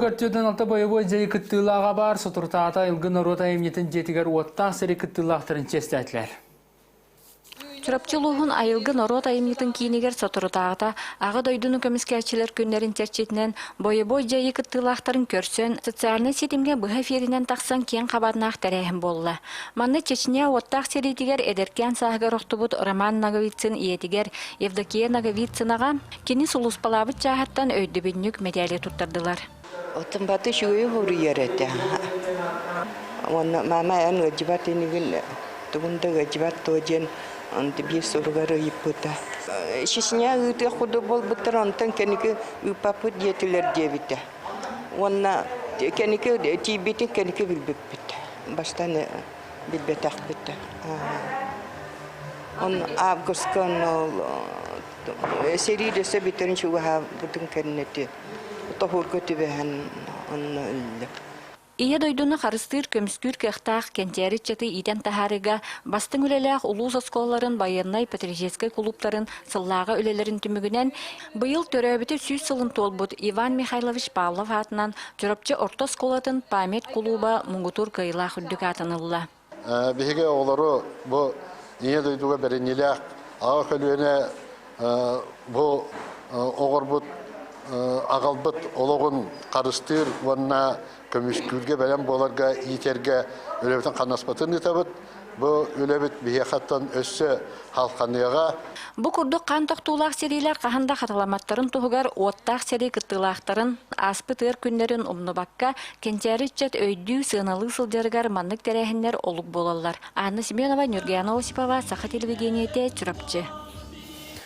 Көртүөтэн алта бойобуой дьайыы кыттыылааҕа баар соторутааҕыта Айылгы норуот айымньытын дьиэтигэр уоттаах сири кыттыылаахтарын чиэстээтилэр. Чурапчы улууһун Айылгы норуот айымньытын киинигэр соторутааҕыта Аҕа дойдуну көмүскээччилэр күннэрин чэрчитинэн бойобуой дьайыы кыттыылаахтарын көрсөн, социальнай ситимҥэ быһа эфиринэн тахсан киэҥ хабааннаах тэрээһин буолла. Манна Чечня уоттаах сэриитигэр эдэркээн сааһыгар охтубут Роман Ноговицын ийэтигэр Евдокия Ноговицынаҕа Кини сулууспалаабыт чааһыттан өйдөбүнньүк мэдээли туттардылар. Оттон баты үчүгэйи хоруйар этэ. Уонна мама эн ыалдьыбат инигин тугун да ыалдьыбат дуо диэн онто биир суругар ыйыппыта. Чечня ыытыах курдук буолбуттар, онтон кэнники ыыппаппыт диэтилэр диэбитэ. Уонна кэнники тиийбитин кэнники билбиппит. Бастаан билбэтэхпит. Он августка Сэрии дөссө бүтэрин чугаһаабытын кэннити тоһуурга түбэһэн онно өллө. Ийэ дойдуну харыстыыр, көмүскүүр кыахтаах кэнчээри ыччаты иитэн таһаарыыга бастыҥ үлэлээх улуус оскуолаларын байыаннай-патриотическай кулууптарын сыллааҕы үлэлэрин түмүгүнэн быйыл төрөөбүтэ 100 сылын туолбут Иван Михайлович Павлов аатынан Чурапчы орто оскуолатын Память кулууба муҥутуур кыайыылаах үрдүк аатын ылла. Биһиги оҕолору бу Ийэ дойдуга бэриниилээх аҕа көлүөнэ бу оҕорбут аҕалбыт олоҕун харыстыыр уонна көмүскүүргэ бэлэм буоларга иитэргэ үлэбитин ханнаспытын ыытабыт. Бу үлэбит биһиэхэттэн өссө халханыаҕа. Бу курдук хаан тохтуулаах сэриилэр хаһан да хатыламматтарын туһугар уоттаах сэрии кыттыылаахтарын ааспыт ыар күннэрин умнубакка Кэнчээри ыччат өйдүү, сыаналыы сылдьарыгар маннык тэрээһиннэр олук буолаллар. Анна Семенова, Нюргияна Осипова, Саха телевидениетэ, Чурапчы.